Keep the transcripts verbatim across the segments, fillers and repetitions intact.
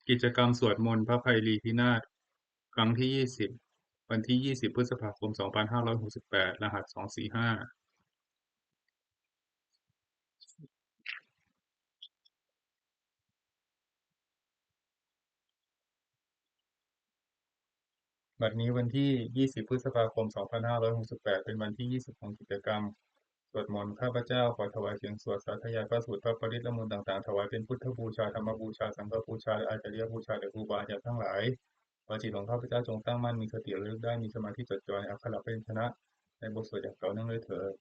กิจกรรมสวดมนต์พระไพรีพินาศครั้งที่ยี่สิบ วันที่ยี่สิบพฤษภาคมสองพันห้าร้อยหกสิบแปด รหัสสองสี่ห้า บัดนี้วันที่ยี่สิบพฤษภาคมสองพันห้าร้อยหกสิบแปด เป็นวันที่ยี่สิบของกิจกรรมสวดมนต์ ข้าพเจ้าขอถวายเสียงสวดสาธยายพระสูตรพระปริตรและมนต์ต่างๆ ถวายเป็นพุทธบูชา ธรรมบูชา สังฆบูชา และอาจาริยบูชาแด่ครูบาอาจารย์ทั้งหลาย ขอจิตของข้าพเจ้าจงตั้งมั่น มีสติระลึกได้ มีสมาธิจดจ่อในอักขระพยัญชนะ ในบทสวดอย่างต่อเนื่องด้วยเถิด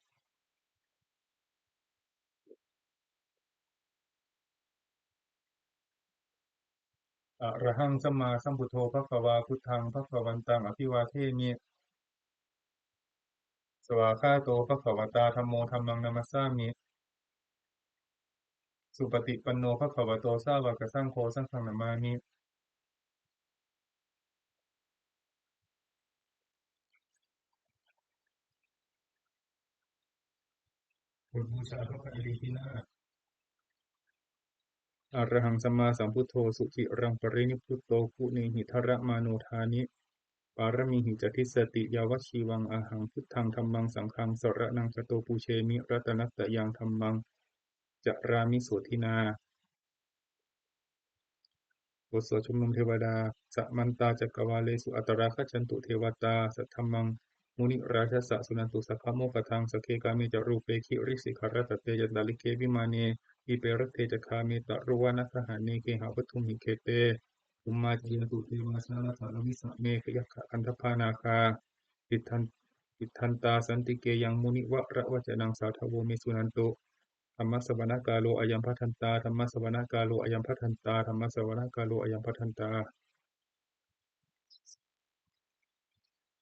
Arahaṃ sammāsambuddho bhagavā, buddhaṃ bhagavantaṃ abhivādemi. Svākkhāto bhagavatā dhammo, dhammaṃ namassāmi. Supaṭipanno bhagavato sāvakasaṅgho, saṅghaṃ namāmi. บทบูชาพระไพรีพินาศ Arahaṃ sammāsambuddho suciraṃ parinibbuto guṇehi dharamāno dāni pāramīhi ca dissati yāvajīvaṃ. Ahaṃ buddhaṃ dhammaṃ saṅghaṃ saraṇaṃ gato, pūjemi ratanattayaṃ, dhammaṃ carāmi sotthinā. บทสวดชุมนุมเทวดา Samantā cakkavāḷesu atrāgacchantu devatā, saddhammaṃ munirājassa suṇantu saggamokkhadaṃ. Sagge kāme ca rūpe girisikharataṭe cantalikkhe vimāne, dīpe raṭṭhe ca gāme taruvanagahane gehavatthumhi khette, bhummā cāyantu devā jalathalavisame yakkhagandhabbanāgā, tiṭṭhan- tiṭṭhantā santike yaṃ munivaravacanaṃ sādhavo me suṇantu. Dhammassavanakālo ayambhadantā. Dhammassavanakālo ayambhadantā. Dhammassavanakālo ayambhadantā.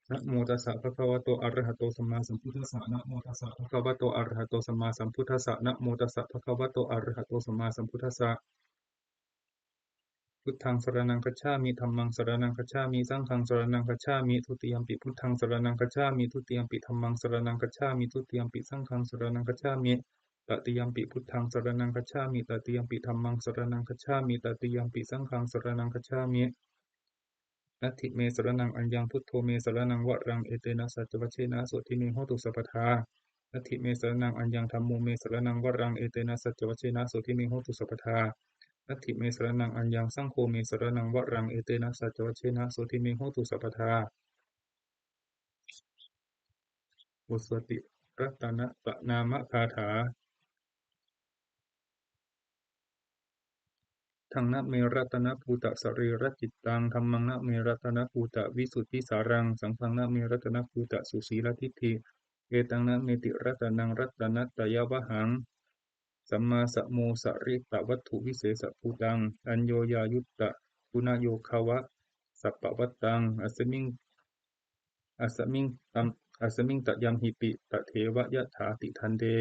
Namo tassa bhagavato arahato sammāsambuddhassa. Namo tassa bhagavato arahato sammāsambuddhassa. Namo tassa bhagavato arahato sammāsambuddhassa. Buddhaṃ saraṇaṃ gacchāmi. Dhammaṃ saraṇaṃ gacchāmi. Saṅghaṃ saraṇaṃ gacchāmi. Dutiyampi buddhaṃ saraṇaṃ gacchāmi. Dutiyampi dhammaṃ saraṇaṃ gacchāmi. Dutiyampi saṅghaṃ saraṇaṃ gacchāmi. Tatiyampi buddhaṃ saraṇaṃ gacchāmi. Tatiyampi dhammaṃ saraṇaṃ gacchāmi. Tatiyampi saṅghaṃ saraṇaṃ gacchāmi. Natthi me saraṇaṃ aññaṃ, buddho me saraṇaṃ varaṃ, etena saccavajjena sotthi me hotu sabbadā. Natthi me saraṇaṃ aññaṃ, dhammo me saraṇaṃ varaṃ, etena saccavajjena sotthi me hotu sabbadā. Natthi me saraṇaṃ aññaṃ, saṅgho me saraṇaṃ varaṃ, etena saccavajjena sotthi me hotu sabbadā. บทสวดติรัตนปรานามคาถา Thaṃ na me ratanabhūtasarīracittaṃ, dhammaṃ na me ratanabhūtavisuddhisāraṃ, saṅghaṃ na me ratanabhūtasusīladiṭṭhiṃ, etaṃ na me tiratanaṃ ratanattayavhaṃ. Sammāsamosaritavatthuvisesabhūtaṃ, aññoññayuttaguṇayogavasappavattaṃ, asmiṃ asmiṃ tam- asmiṃ tayamhipi tadeva yathāti. Khande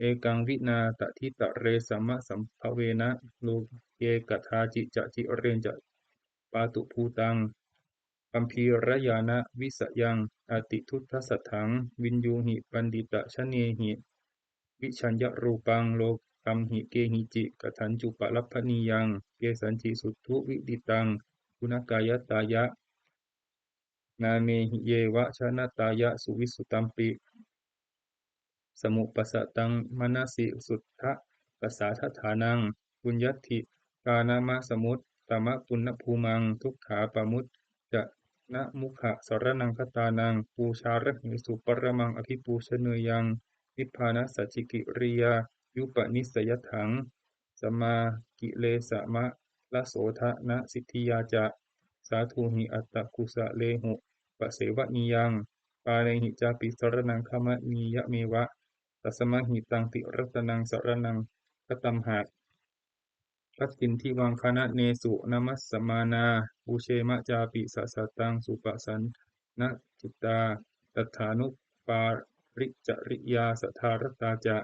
ekaṃ vinā taditare samasambhavena, loke kadāci ca cireñca pātubhūtaṃ, gambhīrañāṇavisayaṃ atiduddasatthaṃ, viññūhi paṇḍitajanehi vijjāya rūpaṃ, lokamhi kehici kadañcupalabhanīyaṃ, kesañci suddhuviditaṃ guṇakāyattāya. Nāmehi yeva janattāya suvissutampi, samupajjhato manasi suddhapasādaṭhānaṃ, puññadhikāramasmuttamapuññabhūmaṃ, dukkhappamuccanamukkhasaraṇaṃ gatānaṃ, pūjārahesu paramaṃ abhipūjaneyyaṃ, nibbānasacchikiriyāyupanissayatthaṃ, samākilesamalasodhanasiddhiyā ca, sādhūhi atthakusalēsupasevanīyaṃ, pāṇehi cāpi saraṇaṃ gamanīyameva, tasmā hi taṃ tiratanaṃ saraṇaṃ gatamha. Pattidhivaṃ khaṇanesu namassāma, pūjema cāpi sataṃ supasannā cittā, tathānupapāricariyā saddhā ratā ca,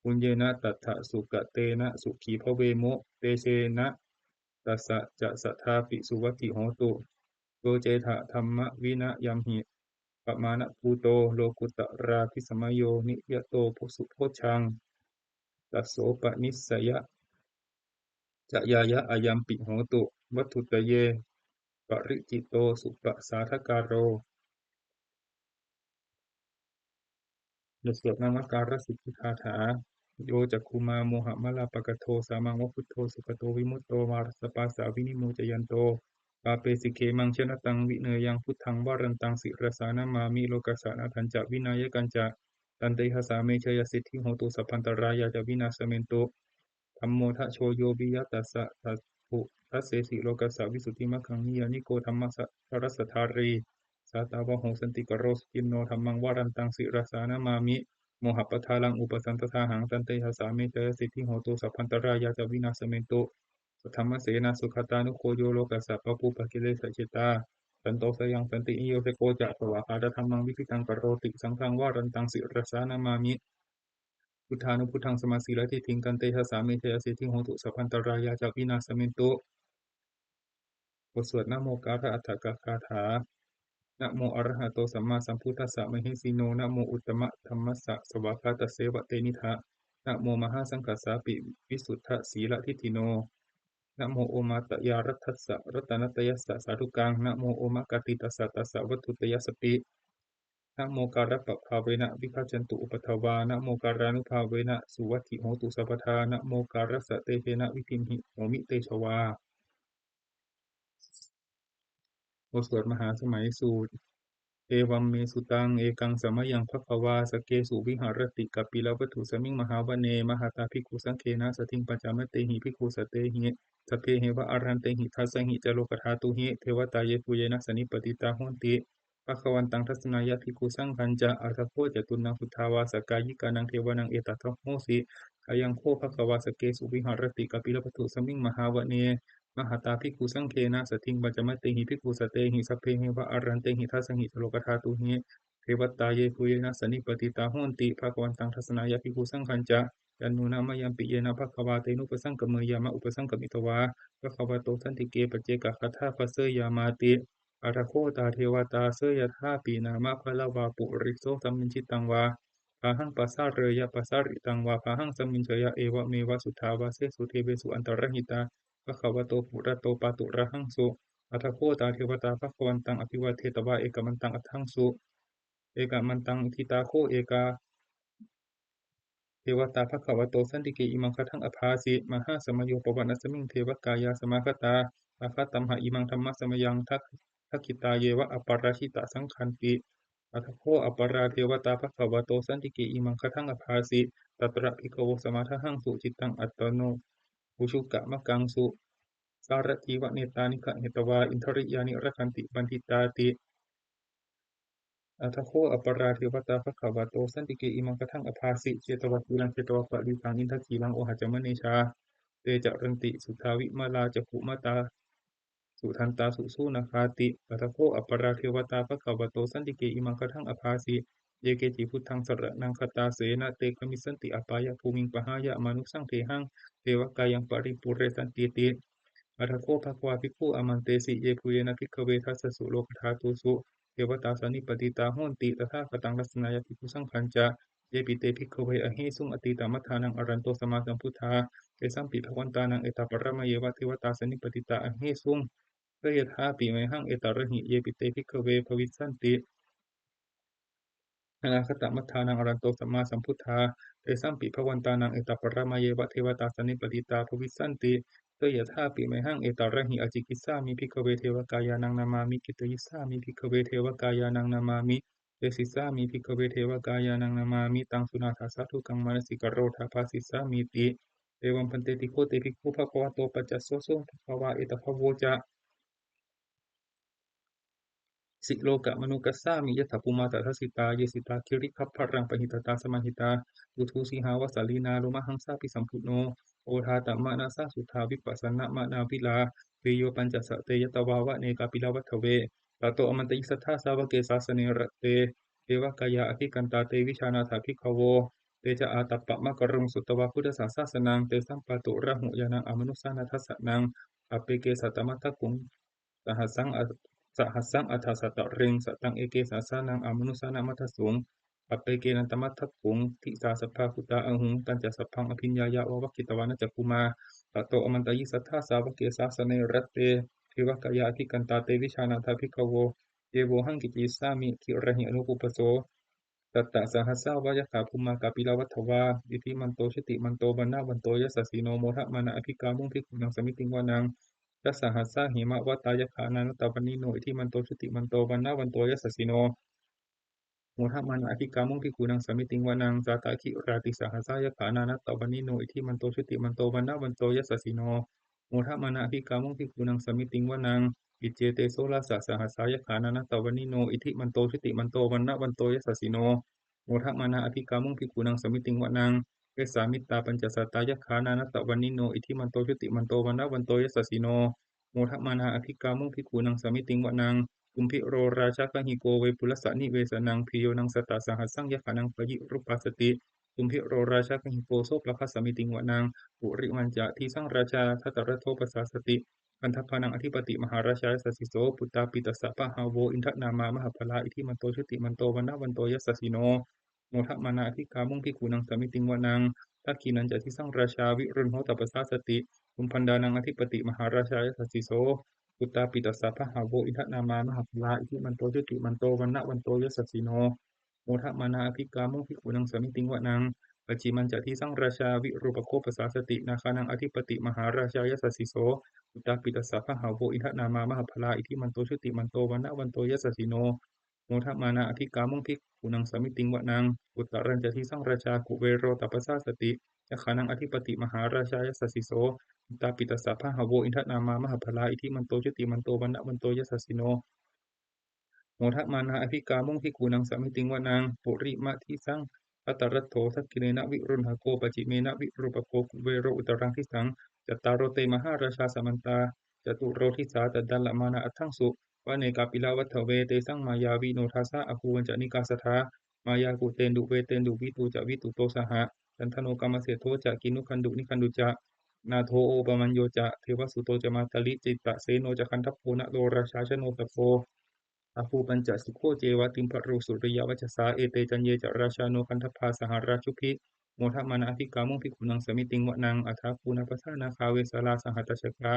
puññena tattha sukatena sukhī bhavemu, tejena tassa ca sadā pi suvatthi hotu. Yo cettha dhammavinayamhi pamāṇabhūto, lokuttaradhisamayoniyato subojjhaṃ, tassopanisayaṃ ca ñāya ayampi hotu, vatthuttaye paricito suppasādakāro. บทสวดนมการสิทธิคาถา Yo cakkhumā mohamalāpakaṭṭho, sāmaṃ va buddho sugato vimutto, mārassa pāsā vinimocayanto, pāpesi khemaṃ janataṃ vineyyaṃ, buddhaṃ varantaṃ sirasā namāmi, lokassa nāthañca vināyakañca, tantejasā me jayasiddhi hotu, sabbantarāyā ca vināsamentu. Dhammo dhajo yo viya tassa satthu, dassesi lokassa visuddhimaggaṃ, niyyāniko dhammadharassa dhārī, sātāvaho santikaro suciṇṇo, dhammaṃ varantaṃ sirasā namāmi, mohappadālaṃ upasantadāhaṃ, tantejasā me jayasiddhi hotu, sabbantarāyā ca vināsamentu. Saddhammasenā sugatānugo yo, lokassa pāpūpakilesajetā, santo sayaṃ santiniyojako ca, svākkhātadhammaṃ viditaṃ karoti, saṅghaṃ varantaṃ sirasā namāmi, buddhānubuddhaṃ samasīladiṭṭhiṃ, tantejasā me jayasiddhi hotu, sabbantarāyā ca vināsamentu. บทสวดนโมการอัฏฐกคาถา Namo arahato sammāsambuddhassa mahesino, namo uttamadhammassa svākkhātasseva tenidha, namo mahāsaṅghassāpi visuddhasīladiṭṭhino, namo omātyāraddhassa ratanattayassa sādhukaṃ, namo omakātītassa tassa vatthuttayassapi, namokārappabhāvena vigacchantu upaddavā, namokārānubhāvena suvatthi hotu sabbadā, namokārassa tejena vidhimhi homi tejavā. บทสวดมหาสมัยสูตร Evaṃ me sutaṃ. Ekaṃ samayaṃ bhagavā sakkesu viharati kapilavatthusmiṃ mahāvane mahatā bhikkhusaṅghena saddhiṃ pañcamattehi bhikkhusatehi sabbeheva ārantehi. Dasahi ca lokadhātūhi devatā yebhuyyena sannipatitā honti bhagavantaṃ dassanāya bhikkhusaṅghañca. Atha kho catunnaṃ suddhāvāsakāyikānaṃ devānaṃ etadahosi: Ayaṃ kho bhagavā sakkesu viharati kapilavatthusmiṃ mahāvane mahatā bhikkhusaṅghena saddhiṃ pañcamattehi bhikkhusatehi sabbeheva ārantehi. Dasahi ca lokadhātūhi devatā yebhuyyena sannipatitā honti bhagavantaṃ dassanāya bhikkhusaṅghañca. Yannūna mayampi yena bhagavā tenupasaṅkameyyāma, upasaṅkamitvā bhagavato santike paccekagāthā bhāseyyāmāti. Atha kho tā devatā seyyathāpi nāma balavā puriso sammiñjitaṃ vā bāhaṃ pasāreyya, pasāritaṃ vā bāhaṃ sammiñjeyya, evameva suddhāvāsesu devesu antarahitā bhagavato purato pāturahaṃsu. Atha kho tā devatā bhagavantaṃ abhivādetvā ekamantaṃ aṭṭhaṃsu. Ekamantaṃ ṭhitā kho ekā devatā bhagavato santike imaṃ gāthaṃ abhāsi: Mahāsamayo pavanasmiṃ, devakāyā samāgatā; āgatamha imaṃ dhammasamayaṃ, dak- dakkhitāyeva aparājitasaṅghanti. Atha kho aparā devatā bhagavato santike imaṃ gāthaṃ abhāsi: Tatra bhikkhavo samādahaṃsu, cittaṃ attano ujukamakaṃsu; sārathīva nettāni gahetvā, indriyāni rakkhanti paṇḍitāti. Atha kho aparā devatā bhagavato santike imaṃ gāthaṃ abhāsi: Chetvā khīlaṃ chetvā palīghaṃ, indakhīlaṃ ohaccamanejā; te caranti suddhā vimalā, cakkhumatā sudantā susunāgāti. Atha kho aparā devatā bhagavato santike imaṃ gāthaṃ abhāsi: Ye keci buddhaṃ saraṇaṃ gatāse, na te gamissanti apāyabhūmiṃ; pahāya mānusaṃ dehaṃ, devakāyaṃ paripūressantīti. Atha kho bhagavā bhikkhū āmantesi: Yebhuyyena bhikkhave dasasu lokadhātūsu devatā sannipatitā honti tathāgataṃ dassanāya bhikkhusaṅghañca, yepi te bhikkhave ahesuṃ atītamaddhānaṃ arahanto sammāsambuddhā, tesampi bhagavantānaṃ etaparamāyeva devatā sannipatitā ahesuṃ, seyyathāpi mayhaṃ etarahi. Yepi te bhikkhave bhavissanti anāgatamaddhānaṃ arahanto sammāsambuddhā, tesampi bhagavantānaṃ etaparamāyeva devatā sannipatitā bhavissanti, seyyathāpi mayhaṃ etarahi. Ācikkhissāmi bhikkhave devakāyānaṃ nāmāni, kittayissāmi bhikkhave devakāyānaṃ nāmāni, desissāmi bhikkhave devakāyānaṃ nāmāni. Taṃ suṇātha sādhukaṃ manasikarotha bhāsissāmīti. Evaṃ bhanteti kho te bhikkhū bhagavato paccassosuṃ. Bhagavā etadavoca: Silokamanukassāmi, yattha bhummā tadassitā; ye sitā girigabbharaṃ, pahitattā samāhitā. Puthū sīhāva sallīnā, lomahaṃsābhisambhuno; odātamanasā suddhā, vippasannamanāvilā. Bhiyyo pañcasate ñatvā, vane kāpilavatthave; tato āmantayi satthā, sāvake sāsane rate. Devakāyā abhikkantā, te vijānātha bhikkhavo; te ca ātappamakaruṃ, sutvā buddhassa sāsanaṃ. Tesampāturahu ñāṇaṃ, amanussāna dassanaṃ; appeke satamaddakkhuṃ, sahassaṃ a- sahassaṃ atha sattariṃ. Sataṃ eke sahassānaṃ, amanussānamaddasuṃ; appekenantamaddakkhuṃ, disā sabbā phuṭā ahuṃ. Tañca sabbaṃ abhiññāya, vavakkhitvāna cakkhumā; Tato āmantayi satthā sāvake sāsane rate, devakāyā abhikkantā te vijānātha bhikkhavo. Ye vohaṃ kittayissāmi girāhi anupubbaso. Sattasahassā va yakkhā bhummā kāpilavatthavā, iddhimanto jutimanto vaṇṇavanto yasassino, modamānā abhikkāmuṃ bhikkhūnaṃ samitiṃ vanaṃ. Chasahassā hemavatā yakkhā nānattavaṇṇino, iddhimanto jutimanto vaṇṇavanto yasassino, modamānā abhikkāmuṃ bhikkhūnaṃ samitiṃ vanaṃ. Sātāgirā tisahassā yakkhā nānattavaṇṇino, iddhimanto jutimanto vaṇṇavanto yasassino, modamānā abhikkāmuṃ bhikkhūnaṃ samitiṃ vanaṃ. Iccete soḷasasahassā yakkhā nānattavaṇṇino, iddhimanto jutimanto vaṇṇavanto yasassino, modamānā abhikkāmuṃ bhikkhūnaṃ samitiṃ vanaṃ. Vessāmittā pañcasatā yakkhā nānattavaṇṇino, iddhimanto jutimanto vaṇṇavanto yasassino, modamānā abhikkāmuṃ bhikkhūnaṃ samitiṃ vanaṃ. Kumbhīro rājagahiko vepullassa nivesanaṃ, bhiyyo naṃ satasahassaṃ yakkhānaṃ payirupāsati, kumbhīro rājagahiko sopāga samitiṃ vanaṃ. Purimañca disaṃ rājā dhataraṭṭho pasāsati, gandhabbānaṃ ādhipati mahārājā yasassi so. Puttāpi tassa bahavo indanāmā mahabbalā, iddhimanto jutimanto vaṇṇavanto yasassino, modamānā abhikkāmuṃ bhikkhūnaṃ samitiṃ vanaṃ. Dakkhiṇañca disaṃ rājā virūḷho tappasāsati, kumbhaṇḍānaṃ ādhipati mahārājā yasassi so. Puttāpi tassa bahavo indanāmā mahabbalā, iddhimanto jutimanto vaṇṇavanto yasassino, modamānā abhikkāmuṃ bhikkhūnaṃ samitiṃ vanaṃ. Pacchimañca disaṃ rājā virūpakkho pasāsati, nāgānaṃ ādhipati mahārājā yasassi so. Puttāpi tassa bahavo indanāmā mahabbalā, iddhimanto jutimanto vaṇṇavanto yasassino, modamānā abhikkāmuṃ bhikkhūnaṃ samitiṃ vanaṃ. Uttarañca disaṃ rājā kuvero tappasāsati, yakkhānaṃ ādhipati mahārājā yasassi so. Puttāpi tassa bahavo indanāmā mahabbalā, iddhimanto jutimanto vaṇṇavanto yasassino, modamānā abhikkāmuṃ bhikkhūnaṃ samitiṃ vanaṃ. Purimadisaṃ dhataraṭṭho, dakkhiṇena virūḷhako, pacchimena virūpakkho, kuvero uttaraṃ disaṃ. Cattāro te mahārājā samantā caturo disā, daddallamānā aṭṭhaṃsu vane kāpilavatthavā. Tesaṃ māyāvino dāsā āgū vañcanikā saṭhā, māyā kuṭeṇḍu veṭeṇḍu viṭū ca viṭuṭo saha, candano kāmaseṭṭho ca kinnughaṇḍu nighaṇḍu ca, nādo opamañño ca devasūto ca mātali, cittaseno ca gandhabbo naḷo rājā janosabho, āgū pañcasukho ceva timbarū suriyavacchasā. Ete caññe ca rājāno gandhabbā saha rājubhi, modamānā abhikkāmuṃ bhikkhūnaṃ samitiṃ vanaṃ. Athāgū nābhasā nāgā vesālā sahatacchakā,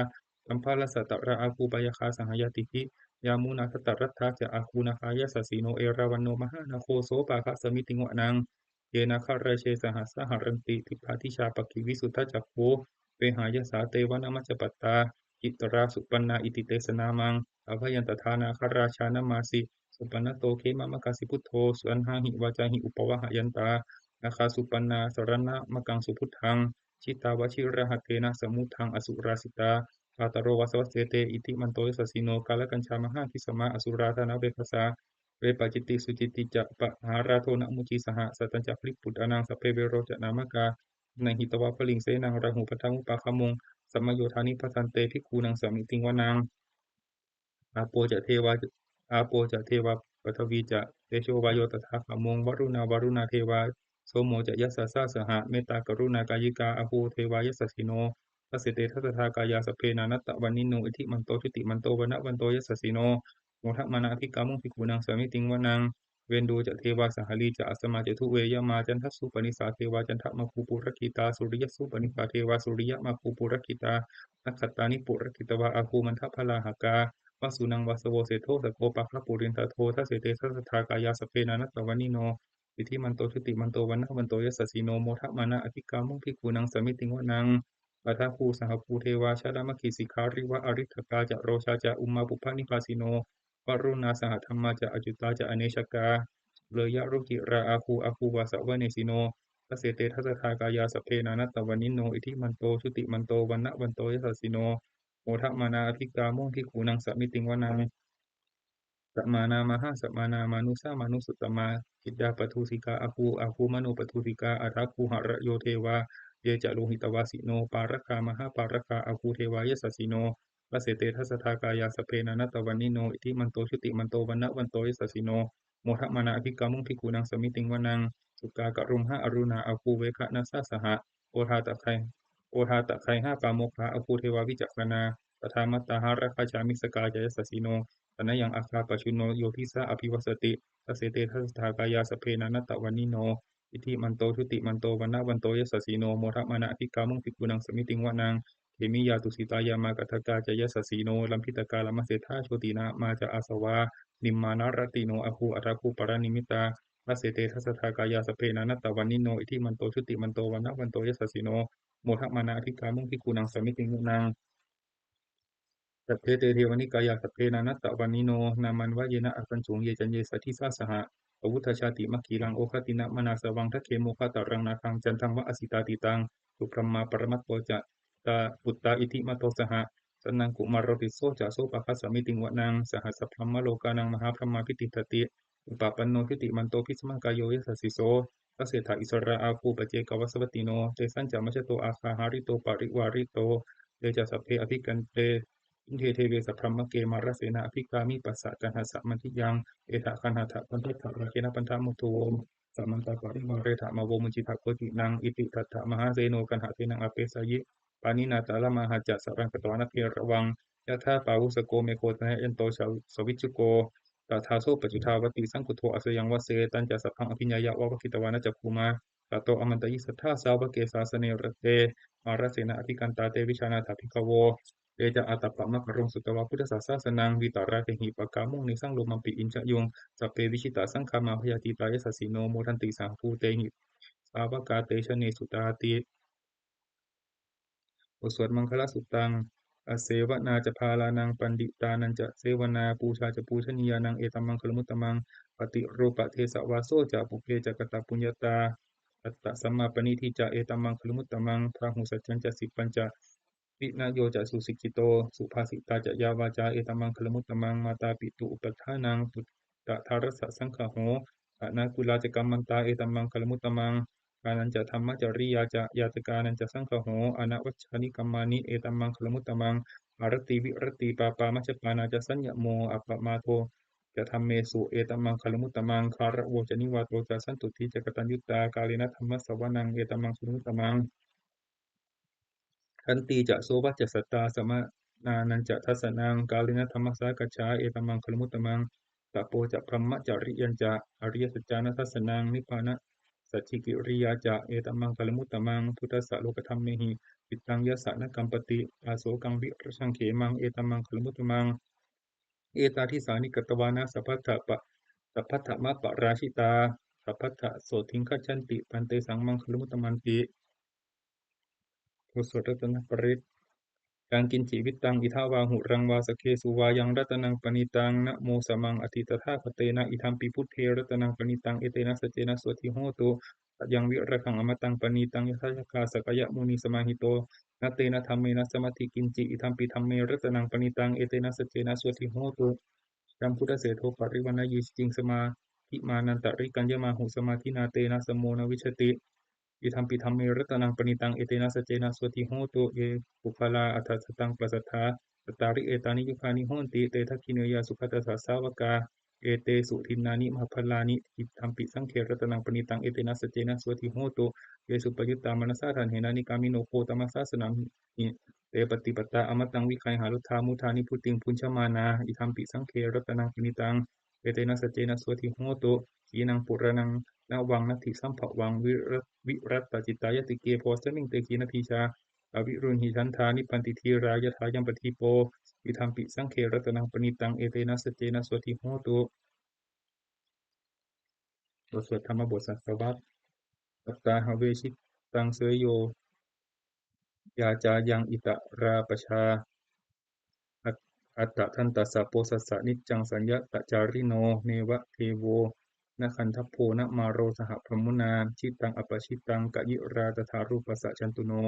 kambalassatarā āgū pāyāgā saha ñātibhi, yāmunā dhataraṭṭhā ca āgū nāgā yasassino, erāvaṇo mahānāgo sopāga samitiṃ vanaṃ. Ye nāgarāje sahasā haranti, dibbā dijā pakkhi visuddhacakkhū, vehāyasā te vanamajjhapattā, citrā supaṇṇā iti tesa nāmaṃ. Abhayantadā nāgarājānamāsi, supaṇṇato khemamakāsi buddho, saṇhāhi vācāhi upavhayantā, nāgā supaṇṇā saraṇamakaṃsu buddhaṃ. Jitā vajirahatthena samuddaṃ asurā sitā, bhātaro vāsavassete iddhimanto yasassino. Kālakañjā mahābhismā asurā dānaveghasā, vepacitti sucitti ca pahārādo namucī saha, satañca baliputtānaṃ sabbe verocanāmakā, sannayhitvā baliṃ senaṃ rāhubhaddamupāgamuṃ, samayodāni bhaddante bhikkhūnaṃ samitiṃ vanaṃ. Āpo ca devā, āpo ca devā paṭhavī ca tejo vāyo tadāgamuṃ, varuṇā vāruṇā devā somo ca yasasā saha, mettākaruṇākāyikā āgū devā yasassino. Dasete dasadhā kāyā sabbe nānattavaṇṇino, iddhimanto jutimanto vaṇṇavanto yasassino, modamānā abhikkāmuṃ bhikkhūnaṃ samitiṃ vanaṃ. Veṇḍū ca devā sahalī ca asamā ca duve yamā, candassūpanisā devā candamāgū purakkhitā, suriyassūpanisā devā suriyamāgū purakkhitā, nakkhattāni purakkhitvā āgū mandavalāhakā, vasūnaṃ vāsavo seṭṭho sakkopāga purindado. Dasete dasadhā kāyā sabbe nānattavaṇṇino, iddhimanto jutimanto vaṇṇavanto yasassino, modamānā abhikkāmuṃ bhikkhūnaṃ samitiṃ vanaṃ. Athāgū sahabhū devā jalamaggisikhāriva, ariṭṭhakā ca rojā ca ummāpupphanibhāsino, varuṇā sahadhammā ca accutā ca anejakā, sūleyyarucirā āgū āgū vāsavanesino. Dasete dasadhā kāyā sabbe nānattavaṇṇino, iddhimanto jutimanto vaṇṇavanto yasassino, modamānā abhikkāmuṃ bhikkhūnaṃ samitiṃ vanaṃ. Samānā mahāsamānā mānusā mānusuttamā, khiḍḍāpadūsikā āgū āgū manopadūsikā, athāgū harayo devā ye ca lohitavāsino, pāragā mahāpāragā āgū devā yasassino. Dasete dasadhā kāyā sabbe nānattavaṇṇino, iddhimanto jutimanto vaṇṇavanto yasassino, modamānā abhikkāmuṃ bhikkhūnaṃ samitiṃ vanaṃ. Sukkā karumhā aruṇā āgū veghanasā saha, odātagayhā pāmokkhā āgū devā vicakkhaṇā, sadāmattā hāragajā missakā ca yasassino, thanayaṃ āgā pajjunno yo disā abhivassati. Dasete dasadhā kāyā sabbe nānattavaṇṇino, iddhimanto jutimanto vaṇṇavanto yasassino, modamānā abhikkāmuṃ bhikkhūnaṃ samitiṃ vanaṃ. khemiyā tusitā yāmā kaṭṭhakā ca yasassino lambitakā lāmaseṭṭhā jotināmā ca āsavā nimmānaratino āguṃ athāguṃ paranimmitā dasete dasadhā kāyā sabbe nānattavaṇṇino iddhimanto jutimanto vaṇṇavanto yasassino modamānā abhikkāmuṃ bhikkhūnaṃ samitiṃ vanaṃ. Sabbe te devanikāyā sabbe nānattavaṇṇino nāmanvayena āgañchuṃ ye caññe sadisā saha savuttha jātimakkhilaṃ oghatiṇṇamanāsavaṃ dakkhemoghataraṃ nāgaṃ candaṃva asitātitaṃ subrahmā paramatto ca tā puttā iddhimato saha sanaṅkumāro tisso ca sopāga samitiṃ vanaṃ. Sahassabrahmalokānaṃ mahābrahmābhitiṭṭhati upapanno jutimanto bhismākāyo yasassi so dasettha issarā āguṃ paccekavasavattino tesañca majjhato āga hārito parivārito. Te ca sabbe abhikkante sinde deve sabrahmake mārasenā abhikkāmi passa kaṇhassa mandiyaṃ etha gaṇhatha bandhatha rāgena bandhamatthu vo samantā parivāretha mā vo muñcittha koci naṃ. Iti tattha mahāseno kaṇhasenaṃ apesayi pāṇinā talamāhacca saraṃ katvāna bheravaṃ yathā pāvussako megho thanayanto savijjuko tadā so paccudāvatti saṅkuddho asayaṃvase. Tañca sabbaṃ abhiññāya vavakkhitvāna cakkhumā tato āmantayi satthā sāvake sāsane rate mārasenā abhikkantā te vijānātha bhikkhavo. Te ca ātappamakaruṃ sutvā buddhassa sāsanaṃ vītarāgehi pakkāmuṃ nesaṃ lomampi iñjayuṃ. Sabbe vijitasaṅgāmā bhayātītā yasassino modanti saha bhūtehi sāvakā te janesutāti. บทสวดมังคลสุตตัง Asevanā ca bālānaṃ paṇḍitānañca sevanā pūjā ca pūjanīyānaṃ etammaṅgalamuttamaṃ. Paṭirūpadesavāso ca pubbe ca katapuññatā attasammāpaṇidhi ca etammaṅgalamuttamaṃ. Bāhusaccañca sippañca vinayo ca susikkhito subhāsitā ca yā vācā etammaṅgalamuttamaṃ. Mātāpituupaṭṭhānaṃ puttadārassa saṅgaho anākulā ca kammantā etammaṅgalamuttamaṃ. Dānañca dhammacariyā ca ñātakānañca saṅgaho anavajjāni kammāni etammaṅgalamuttamaṃ. Āratī viratī pāpā majjapānā ca saññamo appamādo ca dhammesu etammaṅgalamuttamaṃ. Gāravo ca nivāto ca santuṭṭhī ca kataññutā kālena dhammassavanaṃ etammaṅgalamuttamaṃ. Khantī ca sovacassatā samaṇānañca dassanaṃ kālena dhammasākacchā etammaṅgalamuttamaṃ. Tapo ca brahmacariyañca ariyasaccāna dassanaṃ nibbānasacchikiriyā ca etammaṅgalamuttamaṃ. Phuṭṭhassa lokadhammehi cittaṃ yassa na kampati asokaṃ virajaṃ khemaṃ etammaṅgalamuttamaṃ. Etādisāni katvāna sabbatthapa- sabbattha-ma-parājitā sabbattha sotthiṃ gacchanti tantesaṃ maṅgalamuttamanti. บทสวดรัตนปริตร Yaṅkiñci vittaṃ idha vā huraṃ vā saggesu vā yaṃ ratanaṃ paṇītaṃ na mo samaṃ atthi tathāgatena idampi buddhe ratanaṃ paṇītaṃ etena saccena suvatthi hotu. Sayaṃ virāgaṃ amataṃ paṇītaṃ yadajjhagā sakyamunī samāhito na tena dhammena samatthi kiñci idampi dhamme ratanaṃ paṇītaṃ etena saccena suvatthi hotu. Ayaṃ buddhaseṭṭho parivaṇṇayī saccaṃ samādhimānantarikaññamāhu samādhinā tena samo na vijjati. Idampi dhamme ratanaṃ paṇītaṃ etena saccena suvatthi hotu. Ye puggalā aṭṭha sataṃ pasaṭṭhā cattāri etāni yugāni honti te dakkhiṇeyyā sugatassa sāvakā etesu dinnāni mahapphalāni. Idampi saṅghe ratanaṃ paṇītaṃ etena saccena suvatthi hotu. Ye suppayuttā manasā daḷhena nikkāmino gotamasāsanamhi te pattipattā amataṃ vigayha laddhā mudhā nibbutiṃ bhuñjamānā. Idampi saṅghe ratanaṃ paṇītaṃ etena saccena suvatthi hotu. Khīṇaṃ purāṇaṃ navaṃ natthi sambhavaṃ vira- virattacittāyatike bhavasmiṃ te khīṇabījā aviruḷhichandā nibbanti dhīrā yathāyampadīpo. Idampi saṅghe ratanaṃ paṇītaṃ etena saccena suvatthi hotu. บทสวดธรรมบทสังสารวัตร Atthāhave cittaṃ seyyo yācāyaṃ itarā pajā at- attadantassa posassa niccaṃ sanyatacārino neva devo na gandhabbo na māro saha brahmunā. Cittaṃ appacittaṃ kayirā tathārūpassa jantuno.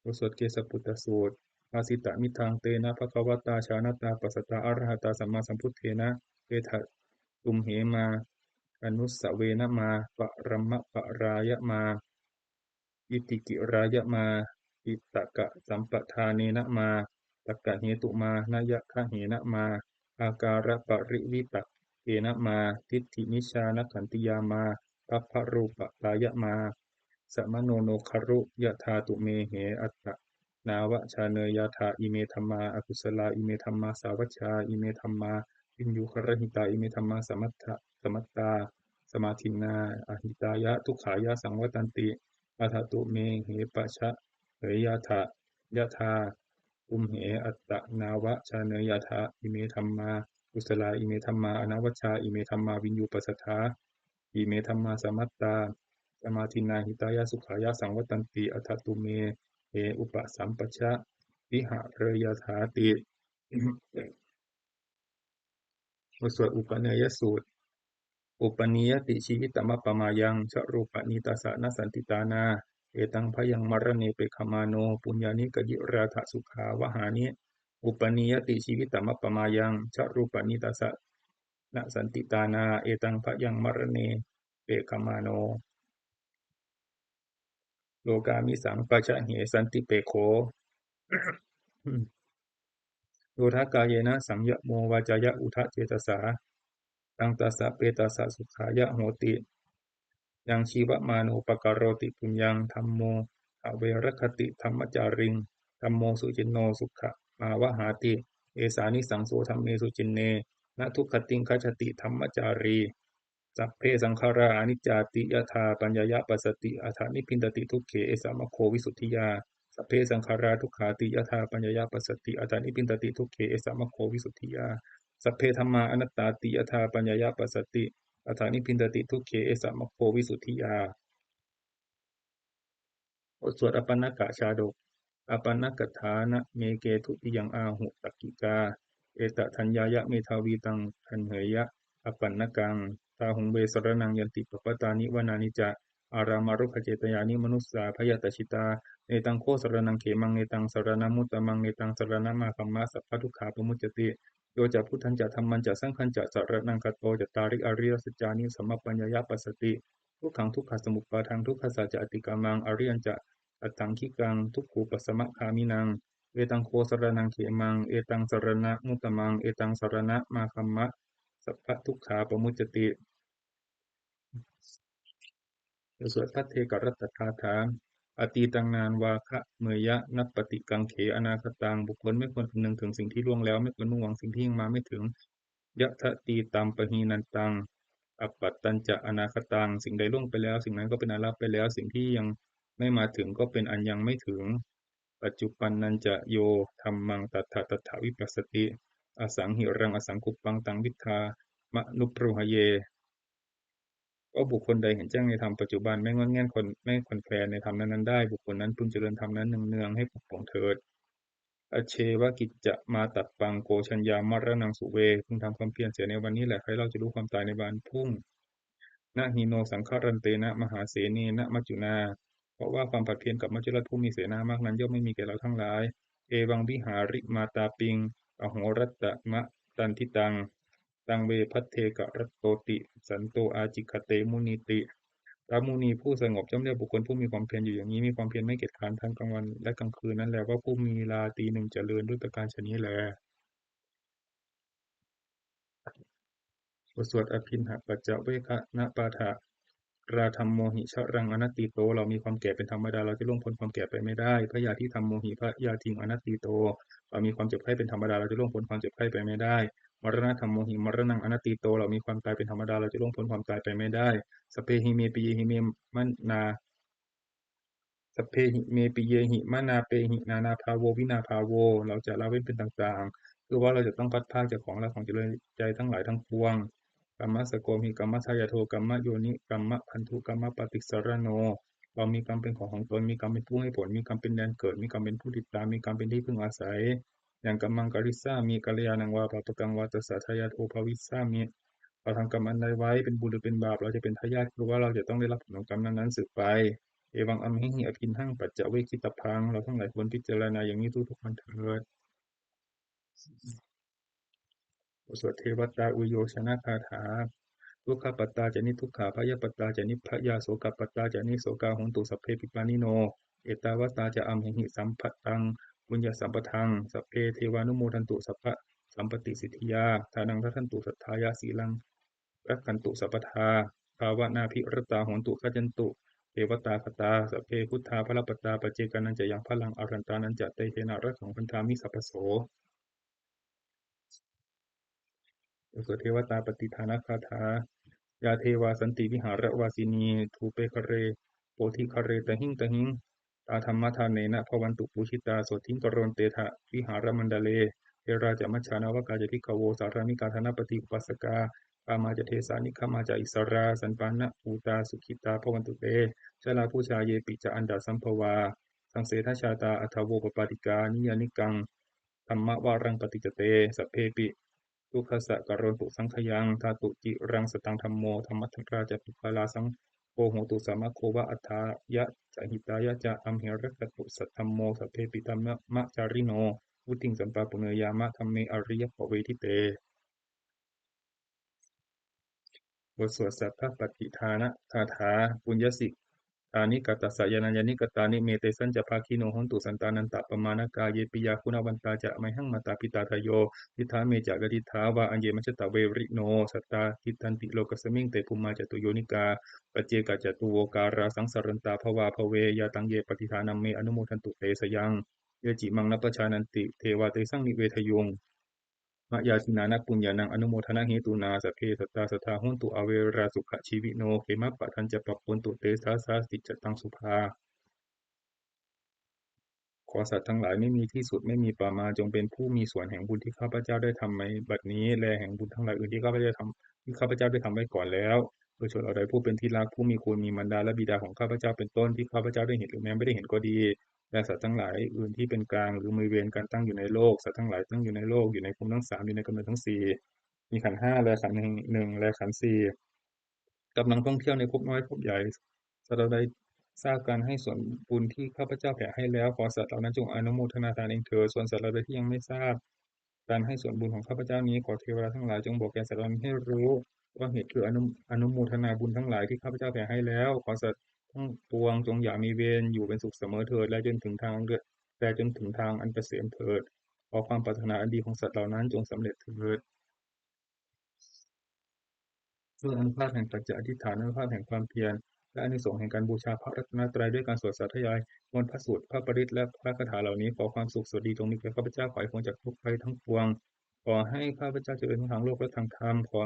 บทสวดเกสปุตตสูตร Bhāsitamiddhaṃ tena bhagavatā jānatā passatā arahatā sammāsambuddhena. Etha tumhe mā anussavena mā paramapārāya mā itikirāya mā piṭakasampadānena mā takkahetu mā nayagahena mā ākārapariviṭakena mā diṭṭhimicchānakkhattiyā mā pabbarūpatāya mā. Samāno no khāru yathā tumhe attanāva jāneyyātha. Ime dhammā akusalā, ime dhammā sāvajjā, ime dhammā viññugarahitā, ime dhammā samattā samādinnā ahitāya dukkhāya saṃvattanti. Atha tumhe paja saṅgaheyyathā, yathā tumhe attanāvajāneyyātha. Ime dhammā kusalā, ime dhammā anavajjā, ime dhammā viññūpasatthā, ime dhammā samattā samādinnā hitāya sukhāya saṃvattanti. Atha tumhe te upasampajja vihareyyāthāti. บทสวดอุปเนยสูตร Upanīyati jīvitamappamāyaṃ, ca rūpaṃ nītassa na santi tāṇā, etaṃ bhayaṃ maraṇe pekkhamāno, puññāni kayirātha sukhāvahāni. Upanīyati jīvitamappamāyaṃ, ca rūpaṃ nītassa na santi tāṇā, etaṃ bhayaṃ maraṇe pekkhamāno, lokāmisaṃ pajahhe santipekkho. Yo dhatthāyena saṃyamo vācāya uda cetasā, taṃ tassa petassa sukhāya hoti. Yaṃ jīvamāno pakaroti puññaṃ, dhammo averakkati dhammacāriṃ, dhammo suciṇṇo sukhmāvahāti. Esā nisaṃso dhamme suciṇṇe, na duggatiṃ gacchati dhammacārī. Sabbe saṅkhārā aniccāti yadā paññāya passati, atha nibbindati dukkhe, esa maggo visuddhiyā. Sabbe saṅkhārā dukkhāti yadā paññāya passati, atha nibbindati dukkhe, esa maggo visuddhiyā. Sabbe dhammā anattāti yadā paññāya passati, atha nibbindati dukkhe, esa maggo visuddhiyā. บทสวดอปัณณกชาดก Apaṇṇakaṭṭhānameke dutiyaṃ āhu takkikā, etatthaññāya medhāvī taṃ gaṇheyya apaṇṇakaṃ. Ṭhāhuṃ ve saraṇaṃ yanti pabbatāni vanāni ca, ārāmarukkhacetyāni manussā bhayatajjitā. Netaṃ kho saraṇaṃ khemaṃ, netaṃ saraṇamuttamaṃ, netaṃ saraṇamāgamma, sabbadukkhā pamuccati. Yo ca buddhañca dhammañca saṅghañca saraṇaṃ gato, cattāri ariyasaccāni sammappaññāya passati, dukkhaṃ dukkhasamuppādaṃ dukkhassa ca atikkamaṃ, ariyañca aṭṭhaṅgikaṃ dukkhūpasamagāminaṃ. Etaṃ kho saraṇaṃ khemaṃ, etaṃ saraṇamuttamaṃ, etaṃ saraṇamāgamma, sabbadukkhā pamuccati. บทสวดภัทเทกรัตตคาถา Atītaṃ nānvāgameyya nappaṭikaṅkhe anāgataṃ. บุคคลไม่ควรคำนึงถึงสิ่งที่ล่วงแล้ว ไม่ควรมุ่งหวังสิ่งที่ยังมาไม่ถึง Yadatītampahīnantaṃ appattañca anāgataṃ. สิ่งใดล่วงไปแล้ว สิ่งนั้นก็เป็นอันละไปแล้ว สิ่งที่ยังไม่มาถึงก็เป็นอันยังไม่ถึง Paccuppannañca yo dhammaṃ tattha tattha vipassati, asaṃhiraṃ asaṅkuppaṃ taṃ viddhā manubrūhaye. ก็บุคคลใดเห็นแจ้งในธรรมปัจจุบัน ไม่ง่อนแง่นคลอน ไม่คลอนแคลนในธรรมนั้นๆได้ บุคคลนั้นพึงเจริญธรรมนั้นเนืองๆ ให้ปรุโปร่งเถิด Ajjeva kiccamātappaṃ ko jaññā maraṇaṃ suve. พึงทำความเพียรเสียในวันนี้แหละ ใครเล่าจะรู้ความตายในวันพรุ่ง Na hi no saṅgarantena mahāsenena maccunā. เพราะว่าความผัดเพี้ยนกับมัจจุราชผู้มีเสนามากนั้นย่อมไม่มีแก่เราทั้งหลาย Evaṃ vihārimātāpiṃ ahorattamatanditaṃ, taṃ ve bhaddekarattoti santo ācikkhate munīti. พระมุนีผู้สงบย่อมเรียกบุคคลผู้มีความเพียรอยู่อย่างนี้ มีความเพียรไม่เกียจคร้านทั้งกลางวันและกลางคืนนั้นแล ว่าผู้มีราตรีหนึ่งเจริญ ด้วยประการฉะนี้แล บทสวดอภิณหปัจจเวกขณปาฐะ Varādhammomhi jaraṃ anatīto. เรามีความแก่เป็นธรรมดา เราจะล่วงพ้นความแก่ไปไม่ได้ Byādhidhammomhi byādhiṃ anatīto. เรามีความเจ็บไข้เป็นธรรมดา เราจะล่วงพ้นความเจ็บไข้ไปไม่ได้ Maraṇadhammomhi maraṇaṃ anatīto. เรามีความตายเป็นธรรมดา เราจะล่วงพ้นความตายไปไม่ได้ Sabbehi me piyehi me manā Sabbehi me piyehi manāpehi nānābhāvo vinābhāvo. เราจะละเว้นเป็นต่างๆ คือว่าเราจะต้องพลัดพรากจากของรักของเจริญใจทั้งหลายทั้งปวง Kammassakomhi kammadāyādo kammayoni kammabandhu kammapaṭisaraṇo. เรามีกรรมเป็นของของตน มีกรรมเป็นผู้ให้ผล มีกรรมเป็นแดนเกิด มีกรรมเป็นผู้ติดตาม มีกรรมเป็นที่พึ่งอาศัย Yaṃ kammaṃ karissāmi kalyāṇaṃ vā pāpakaṃ vā tassa dāyādo bhavissāmi. เราทำกรรมอันใดไว้ เป็นบุญหรือเป็นบาป เราจะเป็นทายาท คือว่าเราจะต้องได้รับผลของกรรมนั้นๆสืบไป Evaṃ amhehi abhiṇhaṃ paccavekkhitabbaṃ. เราทั้งหลายควรพิจารณาอย่างนี้ทุกๆวันเถิด บทสวดเทวตาอุยโยชนคาถา Dukkhappattā ca niddukkhā bhayappattā ca nibbhayā sokappattā ca nissokā hontu sabbepi pāṇino. Ettāvatā ca amhehi sambhataṃ puññasampadaṃ sabbe devānumodantu sabbasampattisiddhiyā. Dānaṃ dadantu saddhāya sīlaṃ rakkhantu sabbadā bhāvanābhiratā hontu gacchantu devatāgatā. Sabbe buddhā balappattā paccekānañca yaṃ balaṃ arahantānañca tejena rakkhaṃ bandhāmi sabbaso. บทสวดเทวตาปฏิทานคาถา Yā devā santi vihāravāsinī thūpe ghare bodhighare tahiṃ tahiṃ tā dhammadānena bhavantu pūjitā, sotthiṃ karontedha vihāramaṇḍale. Therā ca majjhā navakā ca bhikkhavo, sārāmikā dānapatī upāsakā, gāmā ca desā nigamā ca issarā, sappāṇabhūtā sukhitā bhavantu te. Jalābujā yepi ca aṇḍasambhavā, saṃsedajātā athavopapātikā, niyyānikaṃ dhammavaraṃ paṭicca te, sabbepi dukkhassa karontu saṅkhayaṃ. Ṭhātu ciraṃ sataṃ dhammo, dhammaddharā ca puggalā, saṅgho hotu samaggo va, atthāya ca hitāya ca. Amhe rakkhatu saddhammo, sabbepi dhammacārino, vuḍḍhiṃ sampāpuṇeyyāma, dhamme ariyappavedite. บทสวดสัพพปฏิทานคาถา Puññassi kāni katassa yānāni katāni, me tesañca bhāgino hontu, santānantapamāṇakā. Ye piyā guṇavantā ca, mayhaṃ mātāpitādayo, diṭṭhā me ca gadiṭṭhā vā, aññe majjhattā verino, sattā tiṭṭhanti lokasmiṃ, te bhummā catuyonikā, paccekacatuvokārā, saṃsarantā bhavā bhave. Yā taṃ ye paṭidānaṃ me, anumodantu te sayaṃ. Ye cimaṃ na pajānanti, devā tesaṃ nivedayuṃ. Mayā dinānapuññānaṃ, anumodanahetunā, sabbe sattā sadā hontu, averā sukhajīvino, khemappadañca pabbavantu te, sā sā saccaṃ subhā. ขอสัตว์ทั้งหลายไม่มีที่สุดไม่มีประมาณ จงเป็นผู้มีส่วนแห่งบุญที่ข้าพเจ้าได้ทำในบัดนี้ และแห่งบุญทั้งหลายอื่นที่ข้าพเจ้าทำ ที่ข้าพเจ้าได้ทำไว้ก่อนแล้ว โดยชนเหล่าใดผู้เป็นที่รัก ผู้มีคุณ มีมารดาและบิดาของข้าพเจ้าเป็นต้น ที่ข้าพเจ้าได้เห็นหรือแม้ไม่ได้เห็นก็ดี และสัตว์ทั้งหลายอื่นที่เป็นกลาง หรือมีเวรกันตั้งอยู่ในโลก สัตว์ทั้งหลายตั้งอยู่ในโลก อยู่ในภูมิทั้งสาม อยู่ในกำเนิดทั้งสี่ มีขันธ์ห้า และขันธ์หนึ่ง และขันธ์สี่ กำลังท่องเที่ยวในภพน้อยภพใหญ่ สัตว์เหล่าใดทราบการให้ส่วนบุญที่ข้าพเจ้าแผ่ให้แล้ว ขอสัตว์เหล่านั้นจงอนุโมทนาทานเองเถิด ส่วนสัตว์เหล่าใดที่ยังไม่ทราบการให้ส่วนบุญของข้าพเจ้านี้ ขอเทวดาทั้งหลายจงบอกแก่สัตว์เหล่านั้นให้รู้ว่าเหตุคืออนุ อนุโมทนาบุญทั้งหลายที่ข้าพเจ้าแผ่ให้แล้ว ขอสัตว์ทั้งปวงจงอย่ามีเวร อยู่เป็นสุขเสมอเถิด และจนถึงทางเลือด และจนถึงทางอันเกษมเถิด ขอความปรารถนาอันดีของสัตว์เหล่านั้นจงสำเร็จเถิด ด้วยอานุภาพแห่งสัจจะอธิษฐาน อานุภาพแห่งความเพียร และอานิสงส์แห่งการบูชาพระรัตนตรัย ด้วยการสวดสาธยายมนต์พระสูตร พระปริตร และพระคาถาเหล่านี้ ขอความสุขสวัสดีจงมีแก่ข้าพเจ้า ขอให้พ้นจากทุกข์ภัยทั้งปวง ขอให้ข้าพเจ้าเจริญทั้งทางโลกและทางธรรม ขอ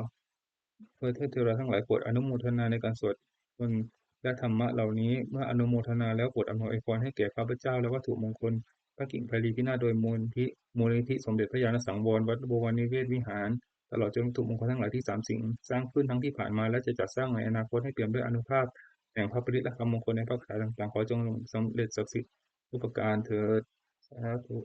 เทพเทวดาทั้งหลายโปรดอนุโมทนาในการสวดมนต์และธรรมะเหล่านี้ เมื่ออนุโมทนาแล้วโปรดอำนวยอวยพรให้แก่ข้าพเจ้า และวัตถุมงคลพระกิ่งไพรีพินาศโดยมูลนิธิ มูลนิธิสมเด็จพระญาณสังวร วัดบวรนิเวศวิหาร ตลอดจนวัตถุมงคลทั้งหลายที่สามสิ่งสร้างขึ้นทั้งที่ผ่านมา และจะจัดสร้างในอนาคต ให้เปี่ยมด้วยอานุภาพแห่งพระปริตรและคำมงคลในพระคาถาต่างๆ ขอจงสำเร็จศักดิ์สิทธิ์ทุกประการเถิด สาธุ